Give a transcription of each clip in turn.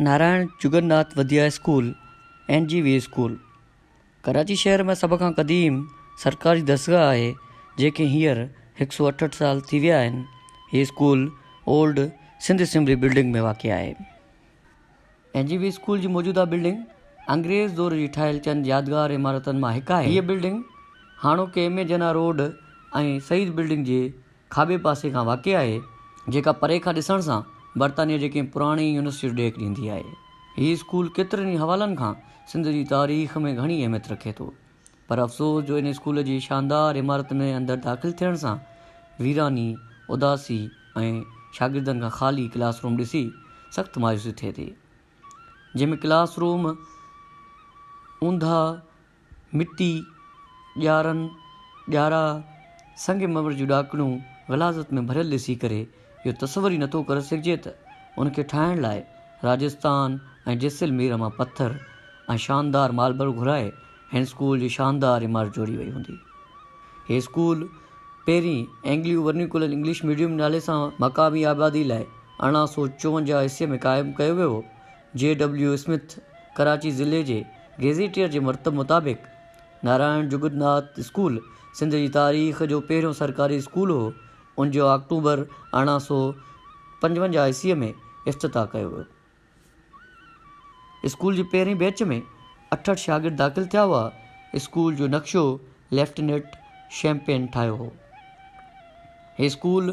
Narayan Jagannath Vidya school, N J V school, Karachi شهر ۾ سڀ کان قديم سرڪاري درسگاهه آهي، جنهن کي هينئر هڪ سؤ اٺهٺ سال ٿي ويا آهن. هي school old Sindh assembly building ۾ واقع آهي. اين جي وي اسڪول جي موجوده بلڊنگ انگريز دور جي ٺاهيل چند يادگار عمارتن مان هڪ آهي. هيء بلڊنگ هاڻوڪي M A Jinnah road ۽ Saeed building جي کاٻي پاسي کان واقع آهي، جيڪا پري کان ڏسڻ سان برطانيه جي ڪنهن پراڻي يونيورسٽي جو ڏيک ڏيندي آهي. هي اسڪول ڪيترن ئي حوالن کان سنڌ جي تاريخ ۾ گهڻي اهميت رکي ٿو، پر افسوس جو ان اسڪول جي شاندار عمارت ۾ اندر داخل ٿيڻ سان ويراني، اداسي ۽ شاگردن کان خالي ڪلاس روم ڏسي سخت مايوسي ٿئي ٿي، جنهن ۾ ڪلاس روم اونداهه، مٽي، ڄارن، ڄارا، سنگ مرمر جون ڏاڪڻيون غلاظت ۾ ڀريل ڏسي ڪري اهو تصور ئي نٿو ڪري سگهجي ته ان کي ٺاهڻ لاء راجستان ۽ جيسلمير مان پٿر ۽ شاندار مالبر گهرائي هن اسڪول جي شاندار عمارت جوڙي وئي هوندي. هي اسڪول پهرين اينگليو ورنيڪولر انگلش ميڊيم نالي سان مقامي آبادي لاء 1854 عيسوي ۾ قائم ڪيو ويو هو. جي ڊبليو اسمٿ ڪراچي ضلعي جي گزيٽيئر جي مرتب مطابق نارائڻ جگناٿ اسڪول سنڌ جي تاريخ جو پهريون سرڪاري اسڪول هو، ان جو آڪٽوبر 1855 عيسويء ۾ افتتاح ڪيو ويو. اسڪول جي پهرين بيچ ۾ 68 شاگرد داخل ٿيا هئا. اسڪول جو نقشو ليفٽيننٽ شيمپين ٺاهيو هو. هي اسڪول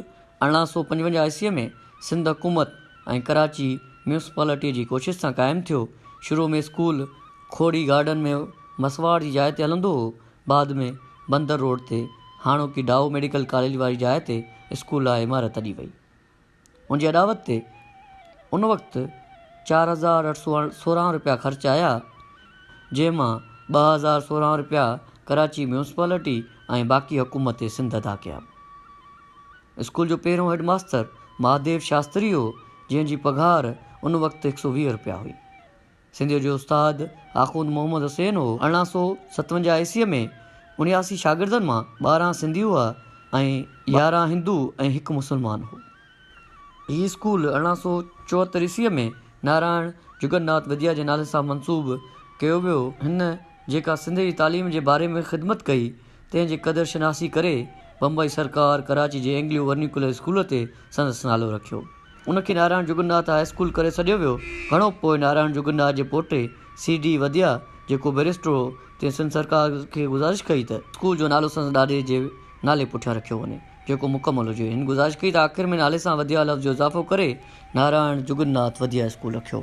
1855 عيسويء ۾ سنڌ حڪومت ۽ ڪراچي ميونسپالٽيء جي ڪوشش سان قائم ٿيو. شروع ۾ اسڪول کوڙي گارڊن ۾ مسواڙ جي جاء تي هلندو هو. بعد ۾ بندر روڊ تي هاڻوڪي ڊائو ميڊيڪل ڪاليج واري جاء تي اسڪول لاء عمارت اڏي وئي. ان جي اڏاوت تي ان وقت 4816 رپيا خرچ آيا، جنهن مان 2016 رپيا ڪراچي ميونسپالٽي ۽ باقي حڪومت سنڌ ادا ڪيا. اسڪول جو پهريون هيڊ ماستر مهاديو شاستري هو، جنهن جي پگهار ان وقت هڪ سؤ 20 رپيا هئي. سنڌيء جو استاد آخوند محمد حسين هو. 1857 عيسويء ۾ 79 شاگردن مان 12 سنڌي هئا ۽ 11 هندو ۽ هڪ مسلمان هو. هي اسڪول 1874 عيسويء ۾ نارائڻ جگناٿ وديا جي نالي سان منسوب ڪيو ويو. هن جيڪا سنڌ جي تعليم جي باري ۾ خدمت ڪئي، تنهن جي قدر شناسي ڪري بمبئي سرڪار ڪراچي جي اينگليو ورنيڪولر اسڪول تي سندس نالو رکيو. ان کي نارائڻ جگناٿ هاء اسڪول ڪري سڏيو ويو. گهڻو پوء نارائڻ جگناٿ جي پوٽي سي ڊي وديا، جيڪو بئريسٽر هو، تنهن سنڌ سرڪار کي گذارش ڪئي ته اسڪول جو نالو سندس ڏاڏي جي نالي پٺيان رکيو وڃي، جيڪو مڪمل هجي. هن گذارش ڪئي ته آخر ۾ نالي سان وديا لفظ جو اضافو ڪري نارائڻ جگناٿ وديا اسڪول رکيو.